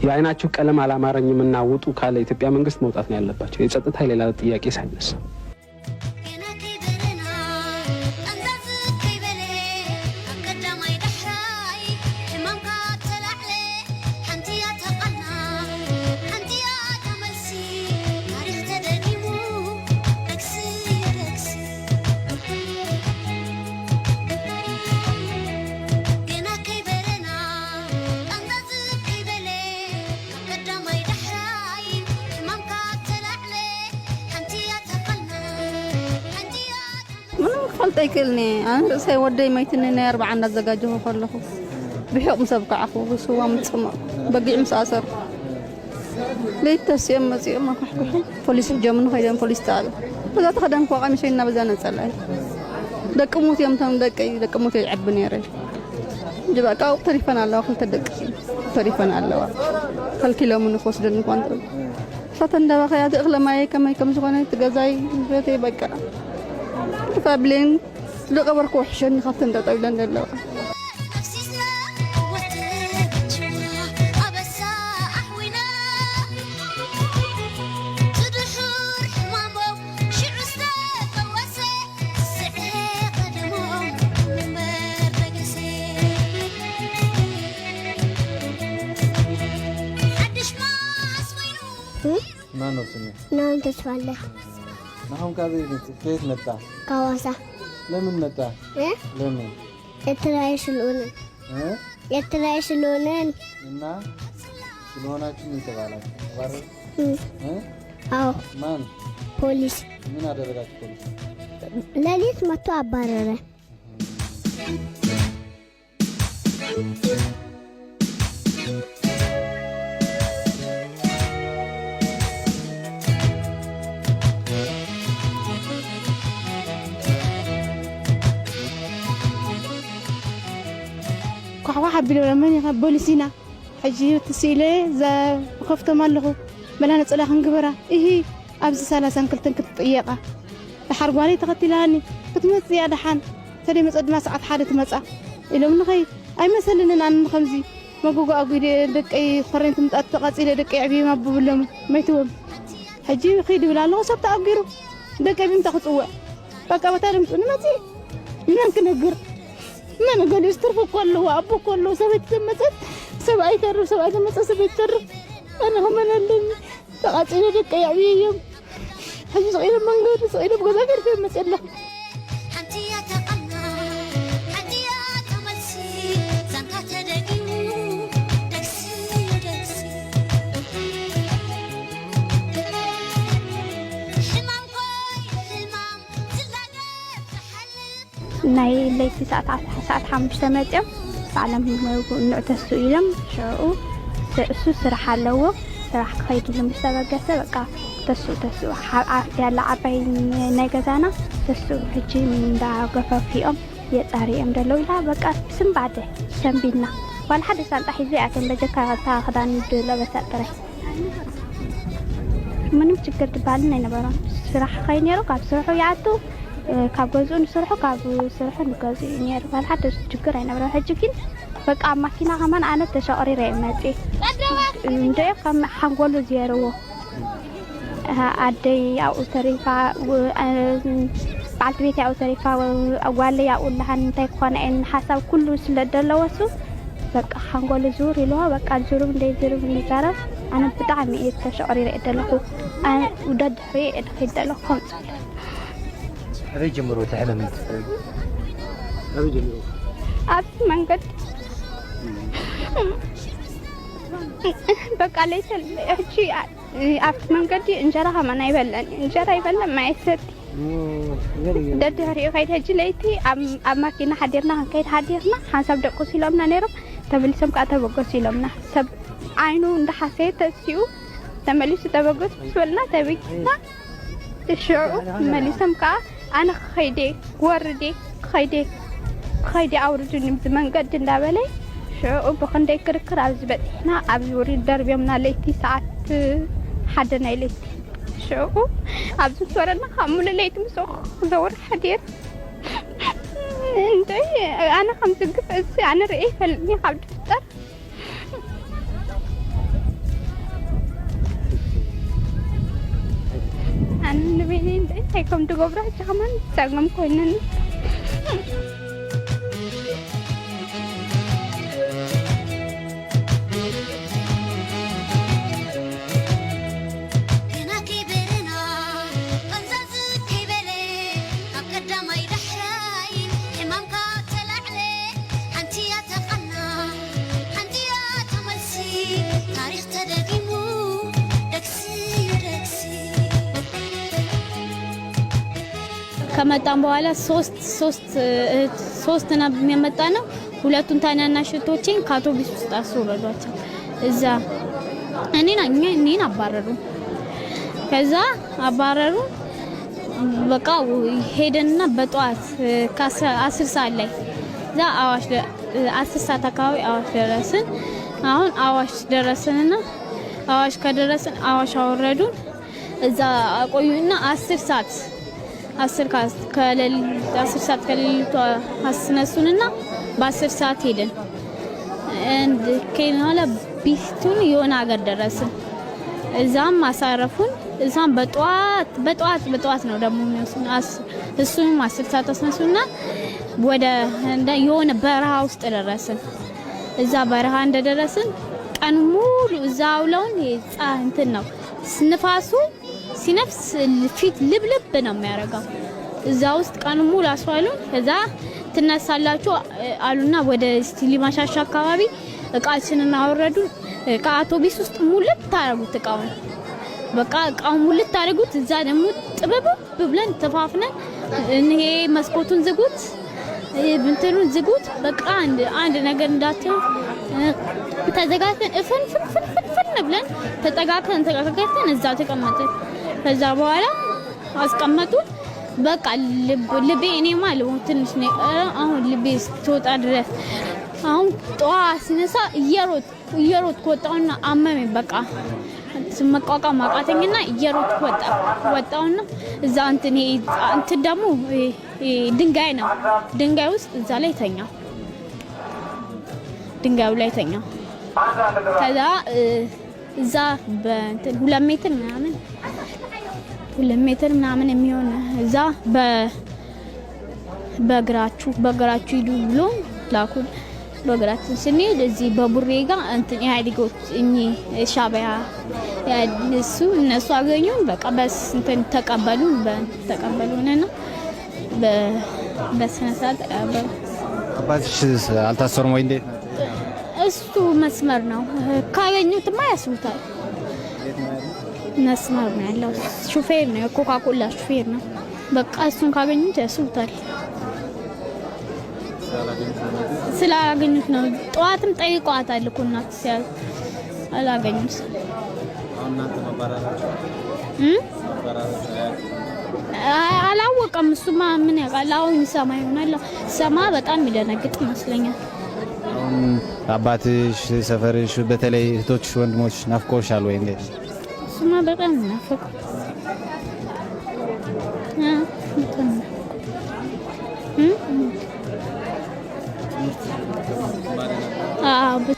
የአይናችሁ ቀለም አላማረኝምና ውጡ ካለ የኢትዮጵያ መንግስት መውጣት ነው ያለባቸው። የጸጥታ የሌላ ጥያቄ ሳይነሳ። ምንም ክፈልጥ ኣይክእልን እየ። ኣነ ርእሰይ ወደይ መይትኒ ናይ ኣርብዓ እንዳዘጋጀኹ ከለኹ ብሕቕ ምስ ኣብካዕኹ ብስዋ ምስ ጽምቕ በጊዕ ምስ ኣሰርኩ ለይቲ ተሲኦም መጺኦም ኣኳሕኩሑ ፖሊስ ሕጆምኒ ከይዶም ፖሊስ ጣብያ። በዛ ተኸደንኩዋ ቀሚሸይ እና በዛ ነጸላይ ደቂ ሙት እዮም እቶም ደቀይ ደቂ ሙት ይዐቢ ነይረ። እንጂ በቃ ኣብኡ ተሪፈን ኣለዋ ክልተ ደቂ ተሪፈን ኣለዋ። ከልኪሎምኒ ክወስደኒ እኳ እንተሎ እሳተ እንዳበኸያ እቲ እኽለ ማየ ከመይ ከም ዝኾነ እቲ ገዛይ ንብረተይ በቃ ፋብሌን ዝቐበርኩ ውሕሸኒ ካብተን ጠጠው ኢለን ዘለዋ። ማን ነው ስሙ? ናሆም ተስፋለ። ናሆም ካበይ መጣ? ከየት መጣ? ከዋሳ። ለምን መጣ? እ? ለምን? ኤርትራዊ ስለሆነ። እ? ኤርትራዊ ስለሆነ። እና ስለሆናችሁ ነው የተባላችሁ? ተባረሩ? እ? እ? አዎ። ማን? ፖሊስ። ምን አደረጋችሁ ፖሊስ? ሌሊት መጥቶ አባረረ። ኳሕኳሕ ኣቢሎም መን ኢኻ? ፖሊስ ኢና። ሕጂ ትስኢለ እዛ እኸፍቶም ኣለኹ። መላ ነጸላ ክንግበራ። እሂ፣ ኣብዚ ሰላሳን ክልተን ክትጥየቓ። ደሓር ጓለይ ተኸቲላኒ። ክትመጽእ እያ ደሓን። ተደይ መጸ ድማ ሰዓት ሓደ ትመጻ። ኢሎም ንኸይ ኣይመሰልንን ኣነ ከምዚ መጎጎ ኣጒደ ደቀይ ኾሬንቲ ምጣት ተቓጺለ ደቀይ ዕብዮም ኣቦ ብሎም መይትዎም። ሕጂ ኺድ ይብል ኣለኹ ሰብ ተኣጊሩ ደቀይ ብምንታይ ክጽውዕ በቃ በታ ድምፁ ንመፅእ መን ክነግር መን ገሊኡስ ትርፊ እኮ ኣለዎ ኣቦ እኮ ኣለዎ ሰበይቲ ተመፀት ሰብኣይ ተርፍ ሰብኣይ ተመፀ ሰበይቲ ተርፍ ኣነ ከመን ኣለኒ ተቓፂለ ደቀይ ኣዕብየዮም ሕጂ ስቕ ኢለ መንገዲ ስቕ ኢለ ብገዛ ገርፈ መፅእ ኣለኹ ሓንቲ እያ ተቐና ሓንቲ እያ ተመልሲ ዛንታ ተደጊሙ ደግሲ ደግሲ ሕማም ኮይኑ ሕማም ዝላገብ ዝሓልፍ ናይ ለይቲ ሰዓት ዓሰርተ ሰዓት ሓሙሽተ መፅኦም ባዕሎም ንዑ ተስኡ ኢሎም ሽዑ እሱ ስራሕ ኣለዎ ስራሕ ክኸይድሉ ምስ ተበገሰ በቃ ተስኡ ተስኡ ያላ ዓባይ ናይ ገዛና ተስኡ ሕጂ እንዳገፈፊኦም የፃርዮም ደለዉ ኢላ በቃ ብስንባደ ሰንቢድና ዋላ ሓደ ሳንጣ ሒዙ ይኣተን በጀካ እታ ክዳን ዝለበሳ ጥራይ ምንም ችግር ዝበሃልን ኣይነበሮን ስራሕ ከይነይሩ ካብ ስርሑ ይኣቱ ካብ ገዝኡ ንስርሑ ካብ ስርሑ ንገዝኡ እዩ ነይሩ ዋላ ሓደ ችግር ኣይነበሮን ሕጂ ግን በቃ ኣብ ማኪና ከማን ኣነ ተሸቕሪረ እየ መፅየ እንደ ከም ሓንጎሉ ዝየርዎ ኣደይ ኣብኡ ተሪፋ በዓልቲ ቤት ኣብኡ ተሪፋ ጓለይ ኣብኡ ኣለሃን እንታይ ክኾና እየን ሓሳብ ኩሉ ስለ ደለዎ እሱ በቃ ሓንጎሉ ዝውር ኢልዋ በቃ ዝሩብ እንደ ዝሩብ ይዛረብ ኣነ ብጣዕሚ እየ ተሸቕሪረ እየ ደለኹ ደድሕሪ እየ ድኸይድ ደለኹ ከምፅእ ኣበይ ጀምሮ እቲ ሕመም እዩ? ኣበይ ጀምሮ? ኣብቲ መንገዲ በቃ ለይተ ሕጂ ኣብቲ መንገዲ እንጀራ ከማን ኣይበለን እንጀራ ይበለን ማይ ኣይሰቲ ደድሕሪኡ ከይድ ሕጂ ለይቲ ኣብ ማኪና ሓዲርና ክንከይድ ሓዲርና ሓንሳብ ደቁስ ኢሎምና ነይሮም ተመሊሶም ከዓ ተበገሱ ኢሎምና ሰብ ዓይኑ እንዳሓሰየ ተሲኡ ተመሊሱ ተበገሱ ምስ በልና ተበጊስና ሽዑ መሊሶም ከዓ ኣነ ክኸይደ ክወርደ ክኸይደ ክኸይደ ኣውርዱኒ ብዚ መንገዲ እንዳበለ ሽዑ ብኽንደይ ክርክር ኣብዚ በፂሕና ኣብዚ ውሪድ ደርብዮምና ለይቲ ሰዓት ሓደ ናይ ለይቲ ሽዑ ኣብዚ ምስ ወረድና ካብ ሙሉእ ለይቲ ምስኡ ክዘውር ሓዲር እንደ ኣነ ከምዚ ግፍዕሲ ኣነ ርእየ ይፈልጥኒ ካብ ድፍጠር እንታይ ከም ትገብሮ ሕጂ ከማን ጸገም ኮይነኒ። ግና ከይበረና፣ ፈንዛዝ ከይበለ፣ ካብ ቀዳማይ ዳሕራይ፣ ሕማምካ ተላዕለ፣ ሓንቲ እያ ተቐና፣ ሓንቲ እያ ተመልሲ፣ ታሪኽ ተደጊሙ፣ ደግሲ እዩ ደግሲ። ከመጣን በኋላ ሶስት ሶስት እህት ሶስት ነበር የመጣነው። ሁለቱን ታናናሽ እህቶቼን ከአውቶቢስ ውስጥ አስወረዷቸው። እዛ እኔን እኛ- እኔን አባረሩ። ከዛ አባረሩ። በቃ ሄደንና በጠዋት ከአስር ሰዓት ላይ እዛ አዋሽ ደ- አስር ሰዓት አካባቢ አዋሽ ደረስን። አሁን አዋሽ ደረስንና አዋሽ ከደረስን አዋሽ አወረዱን። እዛ አቆዩና አስር ሰዓት አስር ከ- ከሌሊት አስር ሰዓት ከሌሊቱ አስነሱንና በአስር ሰዓት ሄደን እንድ ከይናለ ቢስቱን የሆነ ሀገር ደረስን። እዛም አሳረፉን። እዛም በጠዋት በጠዋት በጠዋት ነው ደግሞ የሚወስኑ። አስ- እሱንም አስር ሰዓት አስነሱና ወደ እንደ የሆነ በረሃ ውስጥ ደረስን። እዛ በረሃ እንደደረስን ቀን ሙሉ እዛ አውለውን የጻ እንትን ነው ንፋሱ ሲነፍስ ፊት ልብልብ ነው የሚያደርገው። እዛ ውስጥ ቀን ሙሉ አስዋሉን። ከዛ ትነሳላችሁ አሉና ወደ ስቲሊ ማሻሻ አካባቢ እቃችንን አወረዱን። ከአውቶቢስ ውስጥ ሙልት ታረጉት እቃውን። በቃ እቃውን ሙልት ታረጉት። እዛ ደግሞ ጥብብ ብለን ተፋፍነን ይሄ መስኮቱን ዝጉት፣ ይሄ እንትኑን ዝጉት። በቃ አንድ አንድ ነገር እንዳትሆን ተዘጋጅተን እፍን ፍን ፍን ፍን ፍን ብለን ተጠጋግተን ተጠጋግተን እዛ ተቀመጥን። ከዛ በኋላ አስቀመጡ። በቃ ልብ- ልቤ እኔማ ልቦ ትንሽ ነው። ኧረ አሁን ልቤ እስክትወጣ ድረስ አሁን ጠዋት ስነሳ እየሮጥ እየሮጥኩ ወጣሁና አመመኝ። በቃ መቋቋም አቃተኝና እየሮጥኩ ወጣ ወጣሁና እዛ እንትን ይሄ እንትን ደግሞ ይሄ- ይሄ ድንጋይ ነው። ድንጋይ ውስጥ እዛ ላይ ተኛ። ድንጋዩ ላይ ተኛ። ከዛ እ፣ እዛ በእንትን ሁለት ሜትር ምናምን ሁለት ሜትር ምናምን የሚሆን እዛ በ በእግራችሁ በእግራችሁ ሂዱ ብሎ ላኩን። በእግራችን ስንሄድ እዚህ በቡሬ ጋር እንትን ኢህአዴጎች እኚህ ሻዕቢያ እሱ እነሱ አገኙን። በቃ በስ እንትን ተቀበሉን። በ ተቀበሉንና በ በስነ ስርዓት ተቀበሉ። አባትሽ አልታሰሩም ወይ? እንዴት ነው? እሱ መስመር ነው። ካገኙትማ ያስሩታል። መስመር ነው ያለው። ሹፌር ነው፣ የኮካ ኮላ ሹፌር ነው። በቃ እሱን ካገኙት ያስሩታል። ስላላገኙት ነው። ጠዋትም ጠይቀዋታል እኮ እናት ሲያል አላገኙት። አሁን እናንተ መባረራችሁ እም? መባረራችሁ አያውቅም? አይ፣ አላወቀም። እሱማ ምን ያውቃል? አሁን ይሰማ ይሆናል። ሰማ በጣም ይደነግጥ ይመስለኛል። አሁን አባትሽ፣ ሰፈርሽ፣ በተለይ እህቶች፣ ወንድሞች ናፍቆሻል ወይ? እንዴት? እሱማ በጣም ናፈቁ። እ፣ በጣም ናፈቁ። እ? አዎ፣ በ-